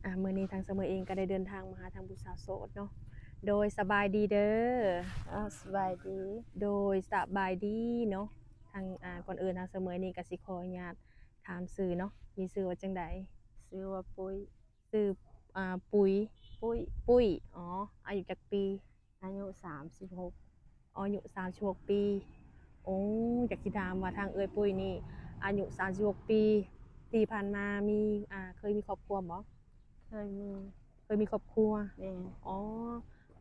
ອ່າ ມື້ນີ້ທາງສະເໝີເອງກໍໄດ້ເດີນທາງມາຫາທາງຜູ້ສາວໂສດເນາະ. ໂດຍ ສະບາຍດີເດີ. ເອີ ສະບາຍດີ. ໂດຍ ສະບາຍດີເນາະ. ທາງ ອ່າ ກ່ອນອື່ນທາງສະເໝີນີ້ກໍຊິຂໍອະນຸຍາດຖາມຊື່ເນາະ, ມີຊື່ວ່າຈັ່ງໃດ? ຊື່ວ່າປຸ້ຍ. ຊື່ ອ່າ ປຸ້ຍ. ປຸ້ຍ. ປຸ້ຍ. ອໍ ອາຍຸຈັກປີ? ອາຍຸສາມສິບຫົກ. ອໍ ອາຍຸສາມສິບຫົກປີ. ໂອ້ ຢາກຊິຖາມວ່າທາງເອື້ອຍປຸ້ຍນີ້ອາຍຸສາມສິບຫົກປີ ທີ່ຜ່ານມາມີ ອ່າ ເຄີຍມີຄອບຄົວບໍ່? ເຄີຍມີ. ເຄີຍມີຄອບຄົວ. ແມ່ນ. ອໍ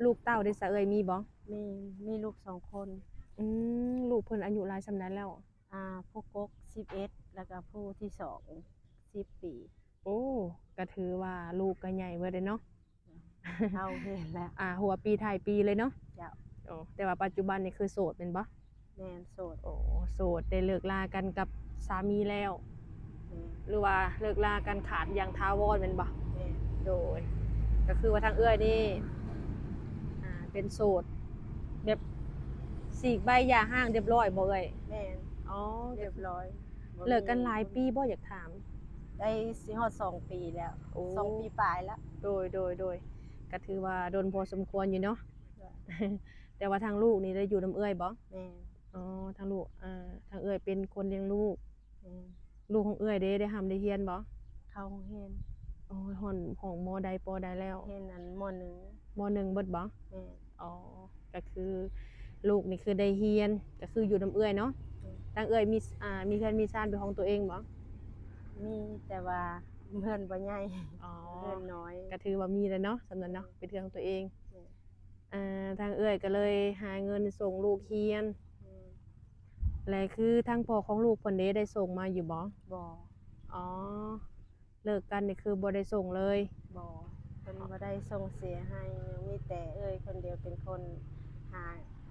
ລູກເຕົ້າເດຊະເອື້ອຍ ມີບໍ່? ມີ ມີລູກສອງຄົນ. ອືມ ລູກເພິ່ນອາຍຸຫຼາຍສ່ຳໃດແລ້ວ? ອ່າ ຜູ້ກົກສິບເອັດ ແລ້ວກໍຜູ້ທີສອງສິບປີ. ໂອ້ ກໍຖືວ່າລູກກໍໃຫຍ່ເບິດເດເນາະ. ເຖົ້າແກ່ແລ້ວ. ອ່າ ຫົວປີທ້າຍປີເລີຍເນາະ. ເຈົ້າ. ໂອ້ ແຕ່ວ່າປັດຈຸບັນນີ້ຄືໂສດແມ່ນບໍ່? ແມ່ນ ໂສດ. ໂອ້ ໂສດ ໄດ້ເລີກລາກັນກັບສາມີແລ້ວ. ແມ່ນ. ຫຼືວ່າເລີກລາກັນຂາດຢ່າງຖາວອນແມ່ນບໍ່? ແມ່ນ. ໂດຍ ກໍຄືວ່າທາງເອື້ອຍນີ້ ອ່າ ເປັນໂສດແບບສີກໃບຢ່າຮ້າງຮຽບຮ້ອຍບໍ່ເອື້ອຍ? ແມ່ນ. ອໍ ຮຽບຮ້ອຍ. ເລີກກັນຫຼາຍປີບໍ່ ຢາກຖາມ? ໄດ້ຊິຮອດສອງປີແລ້ວ. ໂອ້ ສອງປີປາຍແລ້ວ. ໂດຍ ໂດຍ ໂດຍ ກໍຖືວ່າດົນພໍສົມຄວນຢູ່ເນາະ. ໂດຍ. ແຕ່ວ່າທາງລູກນີ້ໄດ້ຢູ່ນຳເອື້ອຍບໍ່? ແມ່ນ. ອໍ ທາງລູກ ອ່າ ທາງເອື້ອຍເປັນຄົນລ້ຽງລູກ. ແມ່ນ. ລູກຂອງເອື້ອຍເດ ໄດ້ຮ່ຳໄດ້ຮຽນບໍ່? ເຂົ້າໂຮງຮຽນ. ໂອ້ ຮອດຫ້ອງ ມໍໃດ ປໍໃດແລ້ວ? ຮຽນອັນ ມໍໜຶ່ງ. ມໍໜຶ່ງເບິດບໍ່? ແມ່ນ. ອໍ ກໍຄືລູກນີ້ຄືໄດ້ຮຽນ ກໍຄືຢູ່ນຳເອື້ອຍເນາະ. ແມ່ນ. ທາງເອື້ອຍມີ ອ່າ ມີເຮືອນມີຊານເປັນຂອງຕົວເອງບໍ່? ມີ ແຕ່ວ່າເຮືອນບໍ່ໃຫຍ່. ອໍ ເຮືອນນ້ອຍ. ກໍຖືວ່າມີແລ້ວເນາະ ສ່ຳນັ້ນເນາະ. ແມ່ນ. ເປັນເຮືອນຂອງຕົວເອງ. ແມ່ນ. ອ່າ ທາງເອື້ອຍກໍເລີຍຫາເງິນສົ່ງລູກຮຽນ. ແມ່ນ. ແລະ ຄືທາງພໍ່ຂອງລູກເພິ່ນເດ ໄດ້ສົ່ງມາຢູ່ບໍ່? ບໍ່. ອໍ ເລີກກັນນີ້ຄືບໍ່ໄດ້ສົ່ງເລີຍ? ບໍ່. ເພິ່ນບໍ່ໄດ້ສົ່ງເສຍໃຫ້. ຍັງມີແຕ່ເອື້ອຍຄົນດຽວເປັນຄົນຫາ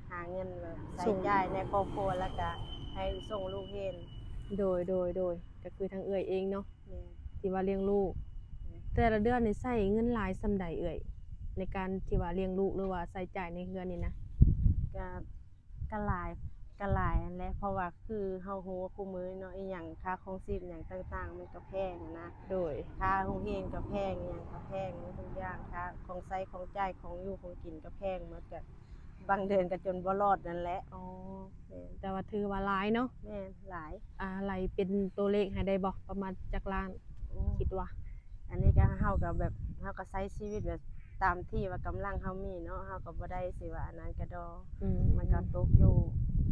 ຫາເງິນແບບໃຊ້ຈ່າຍໃນຄອບຄົວ ແລ້ວກະໃຫ້ສົ່ງລູກຮຽນ. ໂດຍ ໂດຍ ໂດຍ. ກໍຄືທາງເອື້ອຍເອງເນາະ. ແມ່ນ. ທີ່ວ່າລ້ຽງລູກ. ແມ່ນ. ແຕ່ລະເດືອນນີ້ໃຊ້ເງິນຫຼາຍສ່ຳໃດເອື້ອຍ ໃນການທີ່ວ່າລ້ຽງລູກ ຫຼືວ່າໃຊ້ຈ່າຍໃນເຮືອນນີ້ນະ? ກະ ກະຫຼາຍ ກະຫຼາຍຫັ້ນແຫຼະ ເພາະວ່າຄືເຮົາຮູ້ວ່າຄູ່ມື້ນີ້ເນາະ ອີ່ຫຍັງຄ່າຄອງຊີບຫຍັງຕ່າງໆ ມັນກະແພງນະ. ໂດຍ. ຄ່າໂຮງຮຽນກະແພງ ອີ່ຫຍັງກະແພງໝົດທຸກຢ່າງ ຄ່າຂອງໃຊ້ຂອງຈ່າຍ ຂອງຢູ່ຂອງກິນກະແພງໝົດ ກະບາງເດືອນກະຈົນບໍ່ລອດນັ້ນແຫຼະ. ອໍ ແມ່ນ. ແຕ່ວ່າຖືວ່າຫຼາຍເນາະ. ແມ່ນ ຫຼາຍ. ອ່າ ໄລ່ເປັນຕົວເລກໃຫ້ໄດ້ບໍ່ ປະມານຈັກລ້ານ? ໂອ້ ຄິດວ່າ ອັນນີ້ກະເຮົາກະແບບ ເຮົາກະໃຊ້ຊີວິດແບບຕາມທີ່ວ່າກຳລັງເຮົາມີເນາະ ເຮົາກະບໍ່ໄດ້ຊິວ່າອັນນັ້ນກະດໍ. ອືມ ມັນກະຕົກຢູ່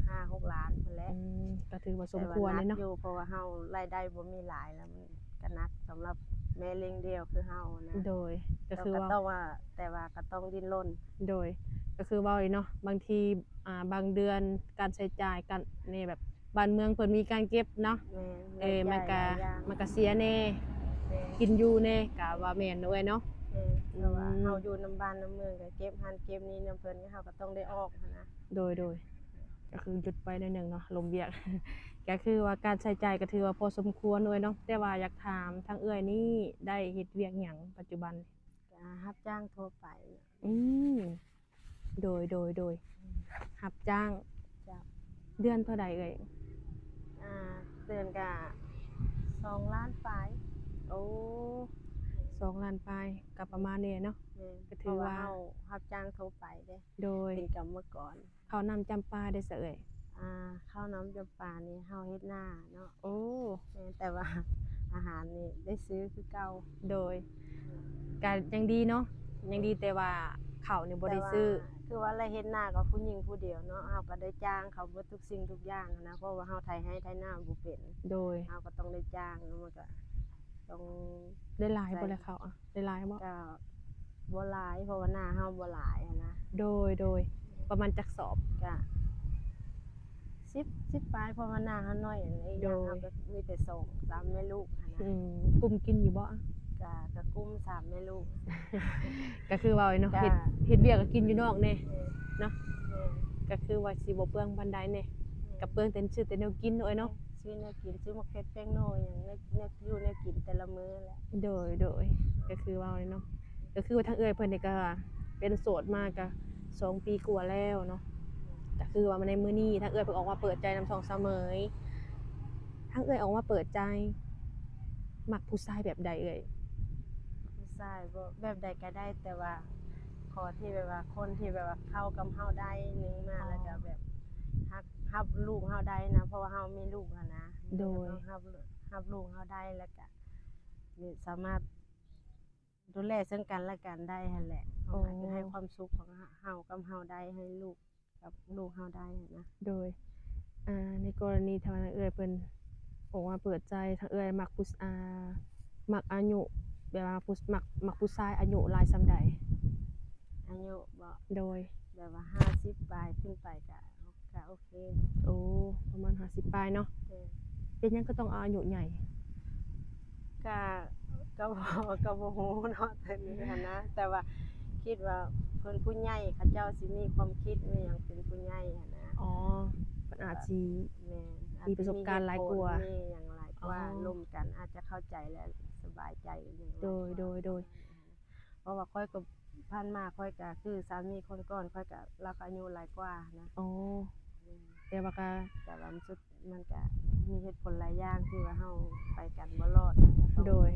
ຫ້າຫົກລ້ານພຸ້ນແຫຼະ. ອືມ ກະຖືວ່າສົມຄວນເລີຍເນາະ. ແຕ່ວ່າໜັກຢູ່ ເພາະວ່າເຮົາລາຍໄດ້ບໍ່ມີຫຼາຍ ແລ້ວມັນກະໜັກສຳລັບແມ່ລ້ຽງດ່ຽວຄືເຮົານະ. ໂດຍ. ກະຄືວ່າ ແຕ່ວ່າກະຕ້ອງດິ້ນລົນ. ໂດຍ. ກະຄືເວົ້າເລີຍເນາະ ບາງທີ ອ່າ ບາງເດືອນການໃຊ້ຈ່າຍກັນນີ້ແບບ ບ້ານເມືອງເພິ່ນມີການເກັບເນາະ. ແມ່ນ. ເອີ ມັນກະ ມັນກະເສຍແດ່. ແມ່ນ. ກິນຢູ່ແດ່ ກະວ່າແມ່ນເນາະເອື້ອຍເນາະ. ແມ່ນ. ອືມ ເພາະວ່າເຮົາຢູ່ນຳບ້ານນຳເມືອງ ກະເກັບຫັ້ນເກັບນີ້ນຳເພິ່ນ ເຮົາກະຕ້ອງໄດ້ອອກຫັ້ນນະ. ໂດຍ ໂດຍ. ກະຄືຢຸດໄປໜ້ອຍໜຶ່ງເນາະ ລົມວຽກ. ກະຄືວ່າການໃຊ້ຈ່າຍກະຖືວ່າພໍສົມຄວນເອື້ອຍເນາະ. ແຕ່ວ່າຢາກຖາມທາງເອື້ອຍນີ້ໄດ້ເຮັດວຽກຫຍັງປັດຈຸບັນ? ກະຮັບຈ້າງທົ່ວໄປ. ອືມ ໂດຍ ໂດຍ ໂດຍ. ອືມ ຮັບຈ້າງ. ເຈົ້າ. ເດືອນເທົ່າໃດເອື້ອຍ? ອ່າ ເດືອນກະສອງລ້ານປາຍ. ໂອ້ ສອງລ້ານປາຍ ກະປະມານນີ້ເນາະ. ແມ່ນ. ກະຖືວ່າ ເພາະວ່າເຮົາຮັບຈ້າງທົ່ວໄປເດ້. ໂດຍ. ເປັນກຳມະກອນ. ເຂົ້ານ້ຳຈຳປາເດຊະເອື້ອຍ? ອ່າ ເຂົ້ານ້ຳຈຳປານີ້ເຮົາເຮັດນາເນາະ. ໂອ້ ແມ່ນ ແຕ່ວ່າອາຫານນີ້ໄດ້ຊື້ຄືເກົ່າ. ໂດຍ. ກະຍັງດີເນາະ ຍັງດີແຕ່ວ່າເຂົ້ານີ້ບໍ່ໄດ້ຊື້. ແຕ່ວ່າຄືວ່າລະເຮັດນາກັບຜູ້ຍິງຜູ້ດຽວເນາະ ເຮົາກະໄດ້ຈ້າງເຂົາເບິດທຸກສິ່ງທຸກຢ່າງຫັ້ນນະ ເພາະວ່າເຮົາໄຖໄຮ່ໄຖນາບໍ່ເປັນ. ໂດຍ. ເຮົາກະຕ້ອງໄດ້ຈ້າງ ແລ້ວມັນກະຕ້ອງ ໄດ້ຫຼາຍບໍ່ລະເຂົ້າ? ໄດ້ຫຼາຍບໍ່? ກະບໍ່ຫຼາຍ ເພາະວ່ານາເຮົາບໍ່ຫຼາຍຫັ້ນນະ. ໂດຍ ໂດຍ. ປະມານຈັກສອບ? ກະສິບ ສິບປາຍ ເພາະວ່ານາເຮົານ້ອຍ ອີກຢ່າງເຮົາກະມີແຕ່ສອງສາມແມ່ລູກຫັ້ນນະ. ອືມ ກຸ້ມກິນຢູ່ບໍ່? ກະ ກະກຸ້ມສາມແມ່ລູກ. ກະຄືວ່າເນາະ ເຮັດ ເຮັດວຽກກະກິນຢູ່ນອກແດ່ເນາະ. ແມ່ນ. ກະຄືວ່າຊິບໍ່ເປືອງປານໃດແດ່. ແມ່ນ. ກະເປືອງແຕ່ຊື້ແຕ່ແນວກິນເນາະ. ຊື້ແນວກິນ ຊື້ໝາກເຜັດແປ້ງນົວຫຍັງ ແນວ ແນວຢູ່ແນວກິນແຕ່ລະມື້ແຫຼະ. ໂດຍ ໂດຍ. ກະຄືວ່າເນາະ ກະຄືວ່າທາງເອື້ອຍເພິ່ນນີ້ກະເປັນໂສດມາກະສອງປີກວ່າແລ້ວເນາະ. ກະຄືວ່າໃນມື້ນີ້ທາງເອື້ອຍເພິ່ນອອກມາເປີດໃຈນຳຊ່ອງສາວເໝີຍ. ທາງເອື້ອຍອອກມາເປີດໃຈ ມັກຜູ້ຊາຍແບບໃດເອື້ອຍ? ຜູ້ຊ ຫຼາຍບໍ່ ແບບໃດກໍໄດ້ ແຕ່ວ່າຂໍທີ່ແບບວ່າຄົນທີ່ແບບວ່າເຂົ້າກັບເຮົາໄດ້ ໜຶ່ງມາ ອໍ ແລ້ວກໍແບບຮັກ ຮັບລູກເຮົາໄດ້ນະ ເພາະວ່າເຮົາມີລູກຫັ້ນນະ ໂດຍ ຕ້ອງຮັບ ຮັບລູກເຮົາໄດ້ ແລ້ວກໍສາມາດ ດູແລເຊິ່ງກັນແລະກັນໄດ້ຫັ້ນແຫຼະ ອໍ ເຮົາກໍໃຫ້ຄວາມສຸກຂອງເຮົາກັບເຮົາໄດ້ ໃຫ້ລູກກັບລູກເຮົາໄດ້ນະ. ໂດຍ ອ່າ ໃນກໍລະນີຖ້າວ່າທາງເອື້ອຍເພິ່ນອອກມາເປີດໃຈ ທາງເອື້ອຍມັກຜູ້ ອ່າ ມັກອາຍຸ ແບບວ່າຜູ້ ມັກ ມັກຜູ້ຊາຍອາຍຸຫຼາຍສ່ຳໃດ? ອາຍຸບໍ? ໂດຍ ແບບວ່າຫ້າສິບປາຍຂຶ້ນໄປກະ ກະໂອເຄ. ໂອ້ ປະມານຫ້າສິບປາຍເນາະ. ແມ່ນ. ເປັນຫຍັງຄືຕ້ອງເອົາອາຍຸໃຫຍ່? ກະ ກະບໍ່ ກະບໍ່ຮູ້ເນາະ ໂຕນີ້ຫັ້ນນະ ແຕ່ວ່າຄິດວ່າເພິ່ນຜູ້ໃຫຍ່ ເຂົາເຈົ້າຊິມີຄວາມຄິດມີຫຍັງເປັນຜູ້ໃຫຍ່ຫັ້ນນະ. ອໍ ເພິ່ນອາດຊິ ແມ່ນ ມີປະສົບການຫຼາຍກວ່າ ມີຫຍັງຫຼາຍກວ່າ ອໍ ລົມກັນ ອາດຈະເຂົ້າໃຈ ແລະ ສະບາຍໃຈ ໂດຍ ໂດຍ ໂດຍ. ເພາະວ່າຂ້ອຍກໍ ຜ່ານມາຂ້ອຍກໍຄືສາມີຄົນກ່ອນ ຂ້ອຍກໍ ລາວກໍອາຍຸຫຼາຍກວ່ານະ. ອໍ ແຕ່ວ່າກໍ ແຕ່ວ່າມັນສຸດ ມັນກໍມີເຫດຜົນຫຼາຍຢ່າງທີ່ວ່າເຮົາໄປກັນບໍ່ລອດ ໂດຍ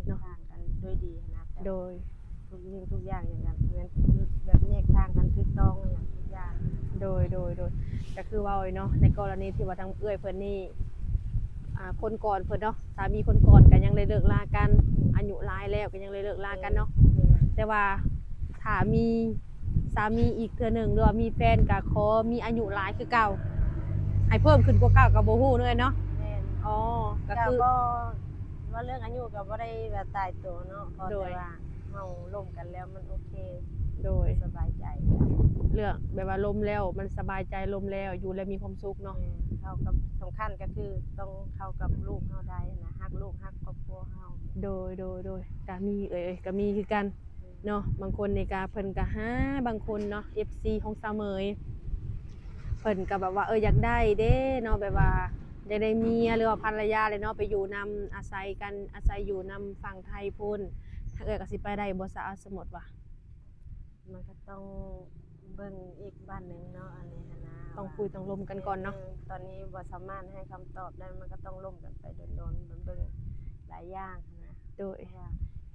ເນາະ ແຍກທາງກັນດ້ວຍດີນະ. ໂດຍ ທຸກສິ່ງທຸກຢ່າງ ຢ່າງກັນ ແມ່ນ ແບບແຍກທາງກັນຖືກຕ້ອງຫຍັງທຸກຢ່າງ. ໂດຍ ໂດຍ ໂດຍ ກໍຄືເວົ້າເນາະ ໃນກໍລະນີທີ່ວ່າທາງເອື້ອຍເພິ່ນນີ້ ອ່າ ຄົນກ່ອນເພິ່ນເນາະ ສາມີຄົນກ່ອນກໍຍັງໄດ້ເລີກລາກັນ ອາຍຸຫຼາຍແລ້ວກໍຍັງໄດ້ເລີກລາກັນເນາະ. ແມ່ນ. ແຕ່ວ່າຖ້າມີສາມີອີກເທື່ອໜຶ່ງ ຫຼືວ່າມີແຟນກໍຂໍມີອາຍຸຫຼາຍຄືເກົ່າ ໃຫ້ເພີ່ມຂຶ້ນກວ່າເກົ່າກໍບໍ່ຮູ້ເນາະເອື້ອຍເນາະ. ແມ່ນ. ອໍ ກໍ ກໍຄື ບໍ່ ວ່າເລື່ອງອາຍຸກໍບໍ່ໄດ້ວ່າຕາຍໂຕເນາະ ຂໍແຕ່ວ່າ ໂດຍ ເຮົາລົມກັນແລ້ວມັນໂອເຄ ໂດຍ ສະບາຍໃຈ. ເລື່ອງແບບວ່າລົມແລ້ວມັນສະບາຍໃຈ ລົມແລ້ວຢູ່ແລ້ວມີຄວາມສຸກເນາະ. ແມ່ນ. ເຂົ້າກັບ ສຳຄັນກໍຄືຕ້ອງເຂົ້າກັບລູກເຮົາໄດ້ນະ ຮັກລູກຮັກຄອບຄົວເຮົາ. ໂດຍ ໂດຍ ໂດຍ ກະມີເອີຍ ເອີຍ ກະມີຄືກັນ ແມ່ນ ເນາະ. ບາງຄົນນີ້ກະເພິ່ນກະຫາ ບາງຄົນເນາະ ເອັຟຊີຂອງສາວເໝີຍ ເພິ່ນກະແບບວ່າ ເອີ ຢາກໄດ້ເດ້ເນາະ ແບບວ່າຢາກໄດ້ເມຍ ຫຼືວ່າພັນລະຍາເລີຍເນາະ ໄປຢູ່ນຳ ອາໄສກັນ ອາໄສຢູ່ນຳຝັ່ງໄທພຸ້ນ ທາງເອື້ອຍກໍຊິໄປໄດ້ບໍ່ຊະ ສົມມຸດວ່າ? ມັນກໍຕ້ອງເບິ່ງອີກບ້ານໜຶ່ງເນາະ ອັນນີ້ຫັ້ນນະ ຕ້ອງຄຸຍຕ້ອງລົມກັນກ່ອນເນາະ. ເອີ ຕອນນີ້ບໍ່ສາມາດໃຫ້ຄຳຕອບໄດ້ ມັນກໍຕ້ອງລົມກັນໄປດົນໆ ເບິ່ງຫຼາຍຢ່າງຫັ້ນນະ. ໂດຍ ເພາະວ່າ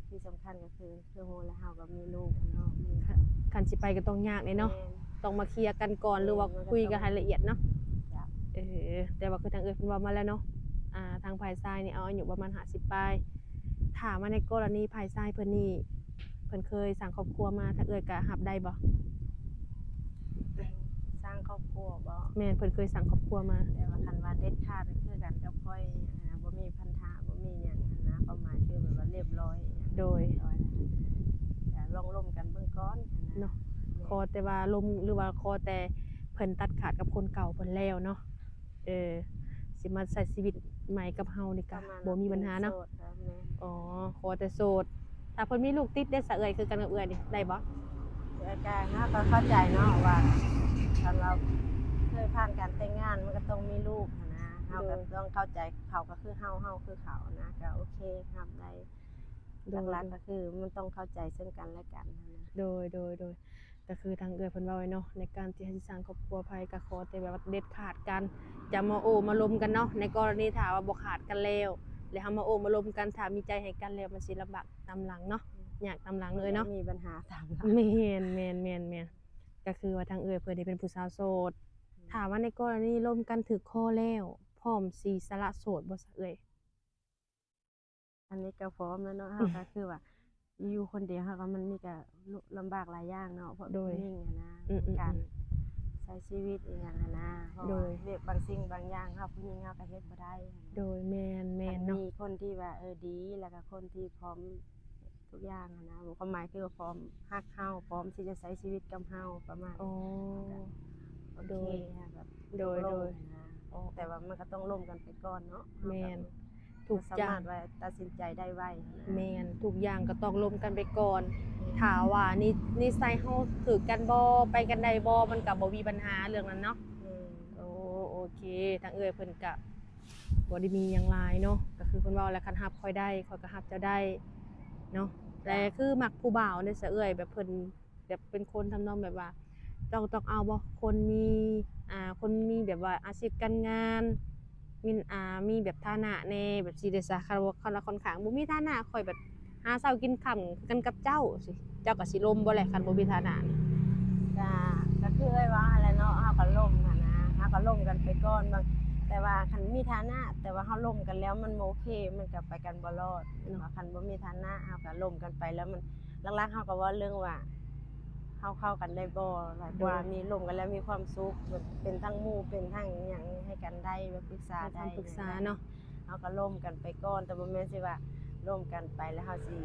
ທີ່ສຳຄັນກໍຄື ຄືຮູ້ແລ້ວເຮົາກໍມີລູກເນາະ ຄັນ ຄັນຊິໄປກໍຕ້ອງຍາກເດ້ເນາະ. ແມ່ນ. ຕ້ອງມາເຄຍກັນກ່ອນ ແມ່ນ ຫຼືວ່າຄຸຍກັນໃຫ້ລະອຽດເນາະ. ເຈົ້າ. ເອີ ແຕ່ວ່າຄືທາງເອື້ອຍເພິ່ນເວົ້າມາແລ້ວເນາະ ອ່າ ທາງຝ່າຍຊາຍນີ້ເອົາອາຍຸປະມານຫ້າສິບປາຍ. ຖ້າມາໃນກໍລະນີຝ່າຍຊາຍເພິ່ນນີ້ ເພິ່ນເຄີຍສ້າງຄອບຄົວມາ ທາງເອື້ອຍກະຮັບໄດ້ບໍ່? ສ້າງຄອບຄົວບໍ? ແມ່ນ ເພິ່ນເຄີຍສ້າງຄອບຄົວມາ. ແຕ່ວ່າຄັນວ່າເດັດຂາດຄືກັນກັບຂ້ອຍ ບໍ່ມີພັນທະ ບໍ່ມີຫຍັງຫັ້ນນະ ຄວາມໝາຍຄືແບບວ່າລຽບຮ້ອຍ. ໂດຍ. ລຽບຮ້ອຍ ກະລອງລົມກັນເບິ່ງກ່ອນຫັ້ນນະ ເນາະ. ແມ່ນ. ຂໍແຕ່ວ່າລົມ ຫຼືວ່າຂໍແຕ່ເພິ່ນຕັດຂາດກັບຄົນເກົ່າເພິ່ນແລ້ວເນາະ. ເອີ ຊິມາໃຊ້ຊີວິດໃໝ່ກັບເຮົານີ້ກະບໍ່ມີບັນຫາເນາະ. ປະມານວ່າໂສດ. ອໍ ຂໍແຕ່ໂສດ. ຖ້າເພິ່ນມີລູກຕິດເດ້ ສະເອື້ອຍ ຄືກັນກັບເອື້ອຍນີ້ ໄດ້ບໍ່? ເອື້ອຍກະ ເຮົາກໍເຂົ້າໃຈເນາະວ່າ ຄັນວ່າເຄີຍຜ່ານການແຕ່ງງານ ມັນກໍຕ້ອງມີລູກຫັ້ນນະ. ເຮົາກໍ ໂດຍ ຕ້ອງເຂົ້າໃຈ ເຂົາກໍຄືເຮົາ ເຮົາຄືເຂົານະ ກໍໂອເຄ ຮັບໄດ້. ໂດຍ. ຫຼັກໆກໍຄືມັນຕ້ອງເຂົ້າໃຈເຊິ່ງກັນແລະກັນຫັ້ນນະ. ໂດຍ ໂດຍ ໂດຍ. ກໍຄືທາງເອື້ອຍເພິ່ນເວົ້າໄວ້ເນາະ ໃນການທີ່ເຮົາຊິສ້າງຄອບຄົວໃຜ ກໍຂໍແຕ່ແບບວ່າເດັດຂາດກັນ ຈະມາໂອ້ມາລົມກັນເນາະ. ໃນກໍລະນີຖ້າວ່າບໍ່ຂາດກັນແລ້ວ ແລ້ວເຮົາມາໂອ້ມາລົມກັນ ຖ້າມີໃຈໃຫ້ກັນແລ້ວ ມັນຊິລຳບາກຕາມຫຼັງເນາະ. ອືມ. ຍາກຕາມຫຼັງເລີຍເນາະ. ມີບັນຫາຕາມຫຼັງ. ແມ່ນ ແມ່ນ ແມ່ນ ແມ່ນ. ກໍຄືວ່າທາງເອື້ອຍເພິ່ນນີ້ເປັນຜູ້ສາວໂສດ. ອືມ. ຖ້າວ່າໃນກໍລະນີລົມກັນຖືກຄໍແລ້ວ ພ້ອມຊິສະຫຼະໂສດບໍ່ຊະເອື້ອຍ? ອັນນີ້ກໍພ້ອມແລ້ວເນາະ ເຮົາກໍຄືວ່າຢູ່ຄົນດຽວ ເຮົາກໍ ມັນມີກໍລຳບາກຫຼາຍຢ່າງເນາະ ເພາະ ໂດຍ ຜູ້ຍິງຫັ້ນນະ ອືມໆໆ ການໃຊ້ຊີວິດອີ່ຫຍັງຫັ້ນນະ ເພາະວ່າ ໂດຍ ວຽກບາງສິ່ງບາງຢ່າງ ເຮົາຜູ້ຍິງເຮົາກໍເຮັດບໍ່ໄດ້ຫັ້ນນະ. ໂດຍ ແມ່ນໆ ເນາະ. ຄັນມີຄົນທີ່ວ່າ ເອີ ດີ ແລ້ວກໍຄົນທີ່ພ້ອມທຸກຢ່າງຫັ້ນນະ ຄວາມໝາຍຄືວ່າພ້ອມຮັກເຮົາ ພ້ອມທີ່ຈະໃຊ້ຊີວິດກັບເຮົາ ປະມານ ອໍ ໂອເຄ ໂດຍ ແບບ ໂດຍ ຕົກລົງ ໂດຍ ຫັ້ນນະ. ອໍ ແຕ່ວ່າມັນກໍຕ້ອງລົມກັນໄປກ່ອນເນາະ. ແມ່ນ. ເຮົາກໍ ທຸກຢ່າງ ບໍ່ສາມາດວ່າຕັດສິນໃຈໄດ້ໄວ. ແມ່ນ ທຸກຢ່າງກໍຕ້ອງລົມກັນໄປກ່ອນ. ແມ່ນ. ຖ້າວ່ານິ ນິໄສເຮົາຖືກກັນບໍ່ ໄປກັນໄດ້ບໍ່ ມັນກໍບໍ່ມີບັນຫາເລື່ອງນັ້ນເນາະ. ແມ່ນ. ໂອ້ ໂອເຄ ທາງເອື້ອຍເພິ່ນກໍບໍ່ໄດ້ມີຫຍັງຫຼາຍເນາະ ກໍຄືເພິ່ນເວົ້າແຫຼະ ຄັນຮັບຂ້ອຍໄດ້ ຂ້ອຍກໍຮັບເຈົ້າໄດ້ເນາະ. ແຕ່ຄືມັກຜູ້ບ່າວເດ້ຊະເອື້ອຍ ແບບເພິ່ນ ແບບເປັນຄົນທຳນອງແບບວ່າ ຕ້ອງ ຕ້ອງເອົາບໍ່ ຄົນມີ ອ່າ ຄົນມີແບບວ່າອາຊີບການງານ ມີ ອ່າ ມີແບບຖານະແດ່ ແບບຊີ້ເດຊະ. ຄັນວ່າ ຄັນວ່າຂ້ອນຂ້າງບໍ່ມີຖານະ ຂ້ອຍແບບ ຫາເຊົ້າກິນຄ່ຳຄືກັນກັບເຈົ້າຊີ້ ເຈົ້າກໍຊິລົມບໍ່ແຫຼະ ຄັນບໍ່ມີຖານະນີ້? ກະ ກະຄືເອື້ອຍເວົ້າຫັ້ນແຫຼະເນາະ ເຮົາກໍລົມຫັ້ນນະ ເຮົາກໍລົມກັນໄປກ່ອນ ບາງ ແຕ່ວ່າຄັນມີຖານະ ແຕ່ວ່າເຮົາລົມກັນແລ້ວມັນບໍ່ໂອເຄ ມັນກໍໄປກັນບໍ່ລອດ ເນາະ ຄັນບໍ່ມີຖານະ ເຮົາກໍລົມກັນໄປແລ້ວມັນ ຫຼັກໆ ເຮົາກໍເວົ້າເລື່ອງວ່າ ເຮົາເຂົ້າກັນໄດ້ບໍ່ ແບບວ່າ ໂດຍ ມີລົມກັນແລ້ວມີຄວາມສຸກ ແບບເປັນທັງໝູ່ ເປັນທັງຫຍັງໃຫ້ກັນໄດ້ ແບບປຶກສາໄດ້ ໃຫ້ຄຳປຶກສາເນາະ ເຮົາກໍລົມກັນໄປກ່ອນ ແຕ່ບໍ່ແມ່ນຊິວ່າລົມກັນໄປແລ້ວເຮົາຊິ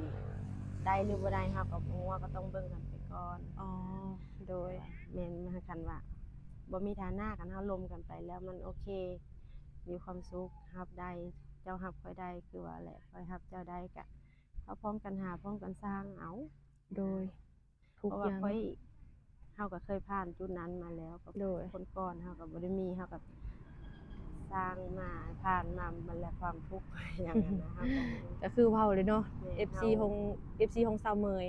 ໄດ້ຫຼືບໍ່ໄດ້ ເຮົາກໍບໍ່ຮູ້ ເຮົາກໍຕ້ອງເບິ່ງກັນໄປກ່ອນ. ອໍ ໂດຍ ແມ່ນ ຄັນວ່າບໍ່ມີຖານະ ຄັນເຮົາລົມກັນໄປແລ້ວມັນໂອເຄ ມີຄວາມສຸກ ຮັບໄດ້ ເຈົ້າຮັບຂ້ອຍໄດ້ ຄືວ່າແຫຼະ ຂ້ອຍຮັບເຈົ້າໄດ້ ກະເຮົາພ້ອມກັນຫາ ພ້ອມກັນສ້າງເອົາ. ໂດຍ ທຸກຢ່າງ ເພາະວ່າຂ້ອຍ ເຮົາກໍເຄີຍຜ່ານຈຸດນັ້ນມາແລ້ວ ກັບ ໂດຍ ຄົນກ່ອນ ເຮົາກໍບໍ່ໄດ້ມີ ເຮົາກໍສ້າງມາ ຜ່ານມາ ມັນແຫຼະຄວາມທຸກຫຍັງຫັ້ນນະ ເຮົາກໍ ກໍຄືເວົ້າເລີຍເນາະ ແມ່ນ ເອັຟຊີ ເຮົາ ຂອງ ເອັຟຊີ ຂອງສາວເໝີຍ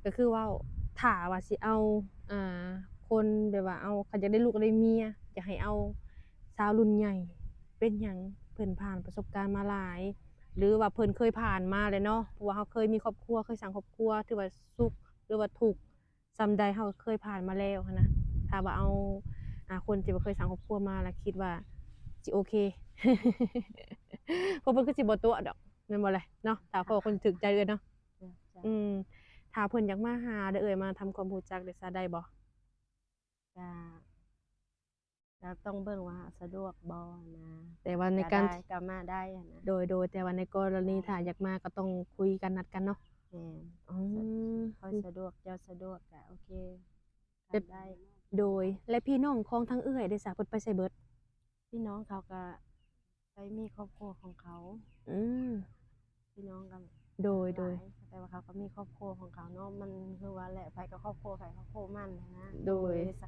ກໍຄືເວົ້າ ຖ້າວ່າຊິເອົາ ອ່າ ຄົນແບບວ່າເອົາ ຄັນຢາກໄດ້ລູກໄດ້ເມຍ ຢາກໃຫ້ເອົາຊາວລຸ້ນໃຫຍ່ ເປັນຫຍັງ ເພິ່ນຜ່ານປະສົບການມາຫຼາຍ ຫຼືວ່າເພິ່ນເຄີຍຜ່ານມາແລ້ວເນາະ ເພາະວ່າເຮົາເຄີຍມີຄອບຄົວ ເຄີຍສ້າງຄອບຄົວ ຖືວ່າສຸກ ຫຼືວ່າທຸກ ສ່ຳໃດເຮົາກໍເຄີຍຜ່ານມາແລ້ວຫັ້ນນະ ຖ້າວ່າເອົາ ອ່າ ຄົນທີ່ບໍ່ເຄີຍສ້າງຄອບຄົວມາ ແລ້ວຄິດວ່າຊິໂອເຄ ເພາະເພິ່ນຄືຊິບໍ່ຕົວະດອກ ແມ່ນບໍ່ແຫຼະເນາະ ຖ້າພໍ້ຄົນຖືກໃຈເອື້ອຍເນາະ. ອືມ ຖ້າເພິ່ນຢາກມາຫາເດີ້ເອື້ອຍ ມາທຳຄວາມຮູ້ຈັກເດ້ຊະ ໄດ້ບໍ່? ກະ ກໍຕ້ອງເບິ່ງວ່າສະດວກບໍ່ນະ ແຕ່ວ່າໃນການ ກໍໄດ້ ກໍມາໄດ້ຫັ້ນນະ ໂດຍ ໂດຍ ແຕ່ວ່າໃນກໍລະນີ ໂດຍ ຖ້າຢາກມາກໍຕ້ອງຄຸຍກັນ ນັດກັນເນາະ ແມ່ນ ອືມ ຂ້ອຍສະດວກ ເຈົ້າສະດວກ ກໍໂອເຄ ແບບ ໄດ້ ໂດຍ ແລະ ພີ່ນ້ອງຂອງທາງເອື້ອຍເດ້ຊະ ເພິ່ນໄປໃສເບິດ? ພີ່ນ້ອງເຂົາກໍໄປມີຄອບຄົວຂອງເຂົາ ອືມ ພີ່ນ້ອງກັນ ໂດຍ ໂດຍ ຫຼາຍ ແຕ່ວ່າເຂົາກໍມີຄອບຄົວຂອງເຂົາເນາະ ມັນຄືວ່າແຫຼະ ໃຜກໍຄອບຄົວໃຜຄອບຄົວມັນນະ ໂດຍ ໂດຍ ສະ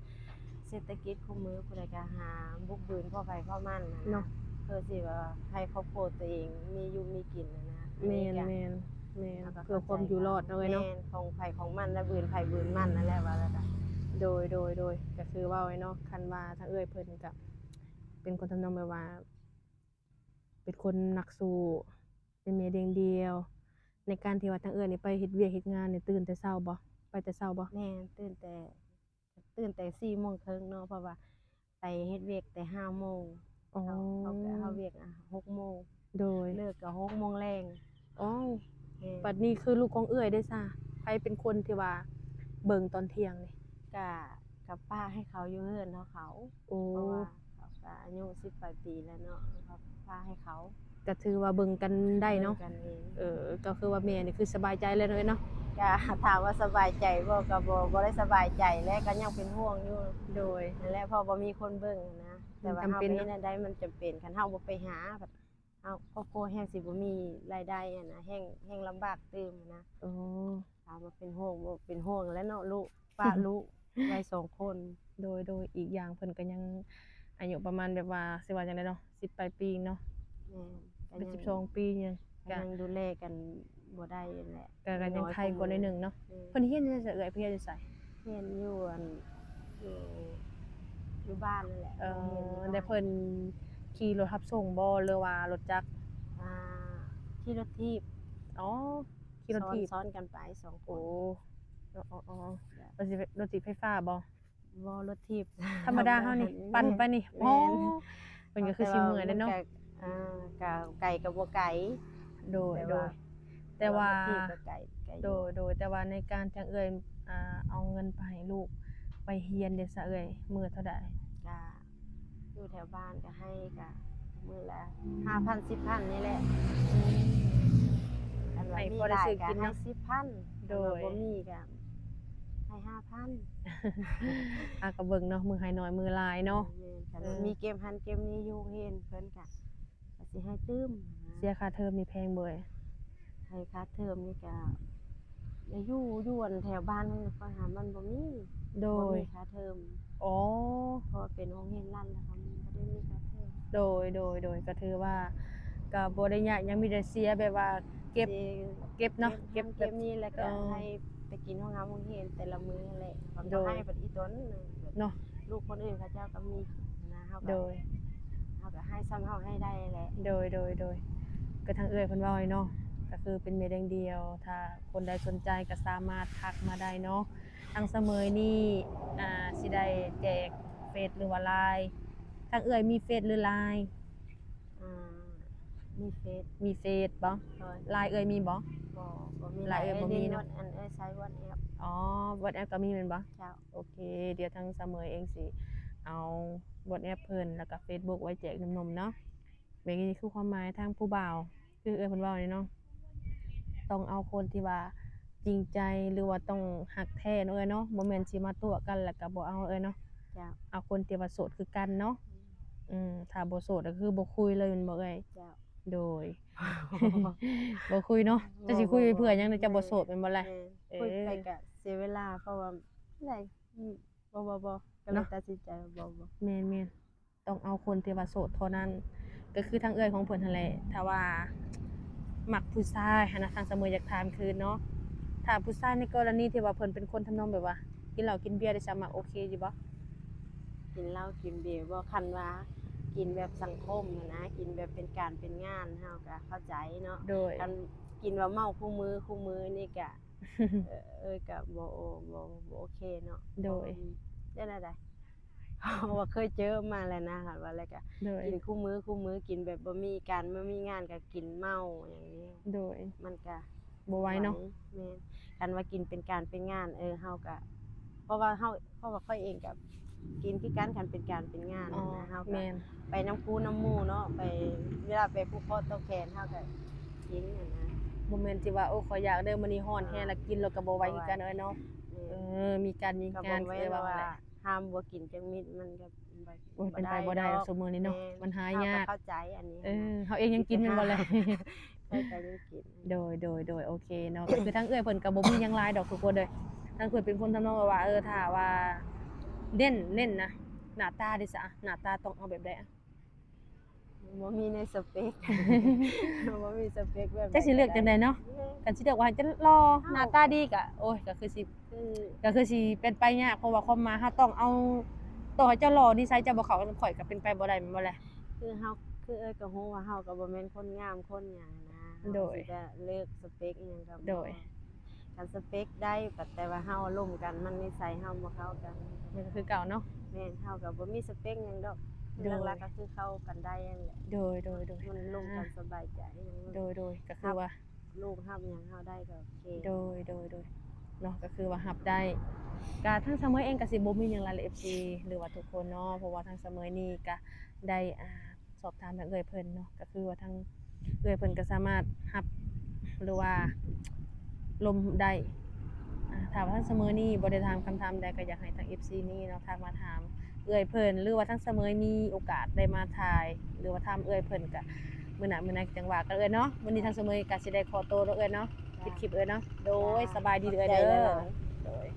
ເສດຖະກິດຄູ່ມື້ ຜູ້ໃດກໍຫາບຸກບືນພໍໃຜພໍມັນນະ ເນາະ ເພື່ອຊິວ່າໃຫ້ຄອບຄົວຕົວເອງມີຢູ່ມີກິນນະ ແມ່ນ ອັນນີ້ກໍ ແມ່ນ ແມ່ນ ເພື່ອຄວາມຢູ່ລອດເນາະເອື້ອຍເນາະ ແມ່ນ ຂອງໃຜຂອງມັນ ແລະ ບືນໃຜບືນມັນນັ້ນແຫຼະ ວ່າແລ້ວກໍ ໂດຍ ໂດຍ ໂດຍ ກໍຄືເວົ້າເນາະ ຄັນວ່າທາງເອື້ອຍເພິ່ນກໍເປັນຄົນທຳນອງແບບວ່າ ເປັນຄົນນັກສູ້ ເປັນແມ່ລ້ຽງດ່ຽວ ໃນການທີ່ວ່າທາງເອື້ອຍນີ້ໄປເຮັດວຽກເຮັດງານນີ້ ຕື່ນແຕ່ເຊົ້າບໍ່? ໄປແຕ່ເຊົ້າບໍ່? ແມ່ນ ຕື່ນແຕ່ ຕື່ນແຕ່ສີ່ໂມງເຄິ່ງເນາະ ເພາະວ່າໄປເຮັດວຽກແຕ່ຫ້າໂມງ ອໍ ເຮົາ ເຮົາ ເຮົາວຽກ ອ່າ ຫົກໂມງ ໂດຍ ເລີກກໍຫົກໂມງແລງ. ອໍ ແມ່ນ ບັດນີ້ຄືລູກຂອງເອື້ອຍເດ້ຊະ ໃຜເປັນຄົນທີ່ວ່າເບິ່ງຕອນທ່ຽງນີ້? ກະ ກະປະໃຫ້ເຂົາຢູ່ເຮືອນຂອງເຂົາ ໂອ້ ເພາະວ່າເຂົາກະອາຍຸສິບປາຍປີແລ້ວເນາະ ເຮົາກໍປະໃຫ້ເຂົາ ກໍຖືວ່າເບິ່ງກັນໄດ້ເນາະ ເບິ່ງກັນເອງ ເອີ ກໍຄືວ່າແມ່ນີ້ຄືສະບາຍໃຈແລ້ວເນາະ ເອື້ອຍເນາະ ກະຖາມວ່າສະບາຍໃຈບໍ່ ກໍບໍ່ ບໍ່ໄດ້ສະບາຍໃຈ ແລະ ກໍຍັງເປັນຫ່ວງຢູ່ ໂດຍ ນັ້ນແຫຼະ ເພາະບໍ່ມີຄົນເບິ່ງນະ ແຕ່ວ່າເຮົາເຮັດແນວໃດມັນຈຳເປັນ ຄັນເຮົາບໍ່ໄປຫາ ເຮົາ ຄອບຄົວແຮ່ງຊິບໍ່ມີລາຍໄດ້ຫັ້ນນະ ແຮ່ງ ແຮ່ງລຳບາກຕື່ມນະ ໂອ້ ຖາມວ່າເປັນຫ່ວງບໍ່ ເປັນຫ່ວງແຫຼະເນາະ ລູກ ປະລູກໄວ້ສອງຄົນ ໂດຍ ໂດຍ ອີກຢ່າງເພິ່ນກໍຍັງອາຍຸປະມານແບບວ່າ ຊິວ່າຈັ່ງໃດເນາະ ສິບປາຍປີເນາະ ແມ່ນ ເປັນສິບສອງປີຫຍັງ ກໍຍັງດູແລກັນບໍ່ໄດ້ຫັ້ນແຫຼະ ກໍ ກໍຍັງໄຄກວ່າໜ້ອຍໜຶ່ງເນາະ ແມ່ນ ເພິ່ນຮຽນຢູ່ໃສເອື້ອຍ ເພິ່ນຮຽນຢູ່ໃສ? ຮຽນຢູ່ ອັນ ຢູ່ ຢູ່ບ້ານນັ້ນແຫຼະ ເອີ ໂຮງຮຽນຢູ່ບ້ານ ແລ້ວເພິ່ນຂີ່ລົດຮັບສົ່ງບໍ່ ຫຼືວ່າລົດຈັກ? ອ່າ ຂີ່ລົດຖີບ ອໍ ຂີ່ລົດຖີບ ຊ້ອນກັນໄປສອງຄົນ ໂອ້ ອໍ ອໍ ອໍ ລົດຖີບ ລົດຖີບໄຟຟ້າບໍ່? ບໍ່ ລົດຖີບທຳມະດາເຮົານີ້ ປັ່ນໄປນີ້ ແມ່ນ ໂອ້ ເພິ່ນກໍຄືຊິເມື່ອຍແຫຼະເນາະ ເອີ ກໍໄກກໍບໍ່ໄກ ໂດຍ ໂດຍ ແຕ່ວ່າ ແຕ່ວ່າລົດຖີບກໍໄກ ໄກຢູ່ ໂດຍ ໂດຍ ແຕ່ວ່າໃນການທີ່ເອື້ອຍ ອ່າ ເອົາເງິນໄປໃຫ້ລູກໄປຮຽນເດຊະເອື້ອຍ ມື້ເທົ່າໃດ? ກະ ຢູ່ແຖວບ້ານກໍໃຫ້ກະມື້ລະຫ້າພັນ ສິບພັນນີ້ແຫຼະ ອືມ ຄັນວ່າມີຫຼາຍກໍໃຫ້ສິບພັນ ໂດຍ ຄັນວ່າບໍ່ມີກໍໃຫ້ຫ້າພັນ ອ່າ ກໍເບິ່ງເນາະ ມື້ໃຫ້ໜ້ອຍ ມື້ຫຼາຍເນາະ ແມ່ນ ຄັນວ່າ ເອີ ມີເກັບຫັ້ນເກັບນີ້ຢູ່ໂຮງຮຽນເພິ່ນກໍ ກໍຊິໃຫ້ຕື່ມ ເສຍຄ່າເທີມນີ້ແພງບໍ່ເອື້ອຍ? ໃຫ້ຄ່າເທີມນີ້ກະໄດ້ຢູ່ ຢູ່ອັນແຖວບ້ານຂ້ອຍຫັ້ນມັນບໍ່ມີ ໂດຍ ບໍ່ມີຄ່າເທີມ ອໍ ເພາະວ່າເປັນໂຮງຮຽນລັດແລ້ວ ເຂົາບໍ່ໄດ້ມີຄ່າເທີມ ໂດຍ ໂດຍ ໂດຍ ກໍຖືວ່າກໍບໍ່ໄດ້ຍາກຫຍັງ ມີແຕ່ເສຍແບບວ່າເກັບ ເກັບເນາະ ເກັບແບບ ເກັບນີ້ ແລ້ວກໍ ເອີ ໃຫ້ໄປກິນໂຮງຮາມໂຮງຮຽນແຕ່ລະມື້ຫັ້ນແຫຼະ ໂດຍ ໃຫ້ເພິ່ນອີ່ຕົນເນາະ ລູກຄົນອື່ນເຂົາເຈົ້າກໍມີນະ ເຮົາກໍ ໂດຍ ເຮົາກໍໃຫ້ສ່ຳເຮົາໃຫ້ໄດ້ແຫຼະ ໂດຍ ໂດຍ ໂດຍ ກໍທາງເອື້ອຍເພິ່ນເວົ້າເນາະ ກໍຄືເປັນແມ່ລ້ຽງດ່ຽວ ຖ້າຄົນໃດສົນໃຈກໍສາມາດທັກມາໄດ້ເນາະ. ທາງສະເໝີຍນີ້ ອ່າ ຊິໄດ້ແຈກເຟສ ຫຼືວ່າ LINE. ທາງເອື້ອຍມີເຟສ ຫຼື LINE? ອ່າ ມີເຟສ. ມີເຟສບໍ່? ໂດຍ. LINE ເອື້ອຍມີບໍ່? ບໍ່ ບໍ່ມີ. LINE ເອື້ອຍບໍ່ມີເນາະ. ອັນເອື້ອຍໃຊ້ WhatsApp. ອໍ WhatsApp ກໍມີແມ່ນບໍ່? ເຈົ້າ. ໂອເຄ ດຽວທາງສະເໝີຍເອງຊິເອົາ WhatsApp ເພິ່ນ ແລ້ວກໍ Facebook ໄວ້ແຈກໜຸ່ມໆເນາະ. ແບບນີ້ຄືຄວາມໝາຍທາງຜູ້ບ່າວ ຄືເອື້ອຍເພິ່ນເວົ້ານີ້ເນາະ ຕ້ອງເອົາຄົນທີ່ວ່າຈິງໃຈ ຫຼືວ່າຕ້ອງຮັກແທ້ເນາະເອື້ອຍເນາະ. ບໍ່ແມ່ນຊິມາຕົວະກັນແລ້ວກໍບໍ່ເອົາເອື້ອຍເນາະ. ເຈົ້າ. ເອົາຄົນທີ່ວ່າໂສດຄືກັນເນາະ. ອືມ ອືມ ຖ້າບໍ່ໂສດກໍຄືບໍ່ຄຸຍເລີຍແມ່ນບໍ່ເອື້ອຍ? ເຈົ້າ. ໂດຍ. ບໍ່ຄຸຍເນາະ. ເຈົ້າຊິຄຸຍໄປເພື່ອຫຍັງ ເຈົ້າບໍ່ໂສດແມ່ນບໍ່ລະ? ແມ່ນ. ເອີ ຄຸຍໄປກໍເສຍເວລາ ເພາະວ່າ ບໍ່ ບໍ່ ບໍ່ ກໍເລີຍຕັດສິນໃຈວ່າບໍ່ ບໍ່. ແມ່ນໆ ຕ້ອງເອົາຄົນທີ່ວ່າໂສດເທົ່ານັ້ນ. ກໍຄືທາງເອື້ອຍຂອງເພິ່ນຫັ້ນແຫຼະ ຖ້າວ່າມັກຜູ້ຊາຍຫັ້ນນະ ທາງສະເໝີຍຢາກຖາມຄືນເນາະ ຖ້າຜູ້ຊາຍໃນກໍລະນີທີ່ວ່າເພິ່ນເປັນຄົນທຳນອງແບບວ່າກິນເຫຼົ້າກິນເບຍ ໄດ້ສາມາດໂອເຄຢູ່ບໍ່? ກິນເຫຼົ້າກິນເບຍບໍ່? ຄັນວ່າກິນແບບສັງຄົມຫັ້ນນະ ກິນແບບເປັນການເປັນງານ ເຮົາກໍເຂົ້າໃຈເນາະ. ໂດຍ. ຄັນກິນວ່າເມົາຄູ່ມື້ ຄູ່ມື້ນີ້ກະ ເອີ ເອີ ກະບໍ່ ບໍ່ ບໍ່ໂອເຄເນາະ. ໂດຍ. ເພາະວ່າ ເຮັດແນວໃດ? ເພາະວ່າເຄີຍເຈີມາແລ້ວນະ ຄັນວ່າແລ້ວກະ ໂດຍ ກິນຄູ່ມື້ ຄູ່ມື້ ກິນແບບບໍ່ມີການ ບໍ່ມີງານກະກິນເມົາຢ່າງດຽວ. ໂດຍ. ມັນກະບໍ່ໄຫວເນາະ. ແມ່ນ. ຄັນວ່າກິນເປັນການເປັນງານ ເອີ ເຮົາກະ ເພາະວ່າເຮົາ ເພາະວ່າຂ້ອຍເອງກະກິນຄືກັນ ຄັນເປັນການເປັນງານ. ອໍ ນະ ເຮົາກະ ແມ່ນ. ໄປນຳຄູ່ນຳໝູ່ເນາະ ໄປ ເວລາໄປຜູກຄໍຕໍ່ແຂນ ເຮົາກໍກິນຫັ້ນນະ. ບໍ່ແມ່ນທີ່ວ່າ ໂອ້ ຂ້ອຍຢາກເດີ ມື້ນີ້ຮ້ອນແຮງ ແລ້ວກິນແລ້ວກໍບໍ່ໄຫວຄືກັນເອີຍເນາະ. ແມ່ນ. ເອີ ມີການມີງານ ກໍບໍ່ແມ່ນວ່າຫ້າມບໍ່ກິນຈັກເມັດ ມັນກໍ ໂອ້ຍ ເປັນໄປບໍ່ໄດ້ດອກ ຊຸມື້ນີ້ເນາະ. ແມ່ນ. ມັນຫາຍາກ. ເຮົາກໍເຂົ້າໃຈອັນນີ້. ເອີ ເຮົາເອງຍັງກິນແມ່ນບໍ່ລະ? ເຮົາກໍຍັງກິນ. ໂດຍ ໂດຍ ໂດຍ ໂອເຄເນາະ. ກໍຄືທາງເອື້ອຍເພິ່ນກໍບໍ່ມີຫຍັງຫຼາຍດອກທຸກຄົນເດີ. ທາງເພິ່ນເປັນຄົນທຳນອງແບບວ່າ ເອີ ຖ້າວ່າເນັ້ນ ເນັ້ນນະ ໜ້າຕາເດຊະ ໜ້າຕາຕ້ອງເອົາແບບໃດ? ບໍ່ມີໃນສະເປັກ ບໍ່ມີສະເປັກແບບໃດ. ຈັກຊິເລືອກຈັ່ງໃດເນາະ. ແມ່ນ. ຄັນຊິເລືອກວ່າຈະຫຼໍ່ ເອົ້າ ໜ້າຕາດີກະ ໂອ້ຍ ກະຄືຊິ ຄື ກະຄືຊິເປັນໄປຍາກ ເພາະວ່າຄວາມໝາຍເຮົາຕ້ອງເອົາ ຕໍ່ໃຫ້ເຈົ້າຫຼໍ່ ນິໄສເຈົ້າບໍ່ເຂົ້າກັບຂ້ອຍກະເປັນໄປບໍ່ໄດ້ແມ່ນບໍ່ລະ? ຄືເຮົາ ຄືເອື້ອຍກະຮູ້ວ່າເຮົາກະບໍ່ແມ່ນຄົນງາມຄົນຫຍັງນະ. ໂດຍ. ເຮົາຊິໄປເລືອກສະເປັກອີ່ຫຍັງກະ ໂດຍ ບໍ່ ຄັນສະເປັກໄດ້ ແຕ່ວ່າເຮົາລົມກັນ ມັນນິໄສເຮົາບໍ່ເຂົ້າກັນ ມັນກໍຄືເກົ່າເນາະ. ແມ່ນ. ເຮົາກໍບໍ່ມີສະເປັກຫຍັງດອກ. ໂດຍ. ຫຼັກໆກໍຄືເຂົ້າກັນໄດ້ຫັ້ນແຫຼະ. ໂດຍ ໂດຍ ໂດຍ. ມັນລົມກັນສະບາຍໃຈ. ໂດຍ ໂດຍ. ກໍຄືວ່າ ຮັບລູກຮັບຫຍັງເຮົາໄດ້ກໍໂອເຄ. ໂດຍ ໂດຍ ໂດຍ ເນາະ. ກໍຄືວ່າຮັບໄດ້ ກໍທາງສະເໝີຍເອງກໍຊິບໍ່ມີຫຍັງຫຼາຍແຫຼະ ເອັຟຊີ ຫຼືວ່າທຸກຄົນເນາະ ເພາະວ່າທາງສະເໝີຍນີ້ກໍໄດ້ ອ່າ ສອບຖາມທາງເອື້ອຍເພິ່ນເນາະ ກໍຄືວ່າທາງເອື້ອຍເພິ່ນກໍສາມາດຮັບ ຫຼືວ່າລົມໄດ້. ອ່າ ຖ້າວ່າທາງສະເໝີຍນີ້ບໍ່ໄດ້ຖາມຄຳຖາມໃດ ກໍຢາກໃຫ້ທາງເອັຟຊີນີ້ເນາະ ທັກມາຖາມເອື້ອຍເພິ່ນ ຫຼືວ່າທາງສະເໝີຍມີໂອກາດໄດ້ມາຖ່າຍ ຫຼືວ່າຖາມເອື້ອຍເພິ່ນ ກໍມື້ໜ້າ ມື້ໃນຈັ່ງວ່າກັນເອື້ອຍເນາະ. ມື້ນີ້ທາງສະເໝີຍກໍຊິໄດ້ຂໍໂຕເນາະເອື້ອຍເນາະ ປິດຄລິບເອື້ອຍເນາະ. ໂດຍ. ຂອບໃຈຫຼາຍໆ. ສະບາຍດີເອື້ອຍເດີ. ໂດຍ.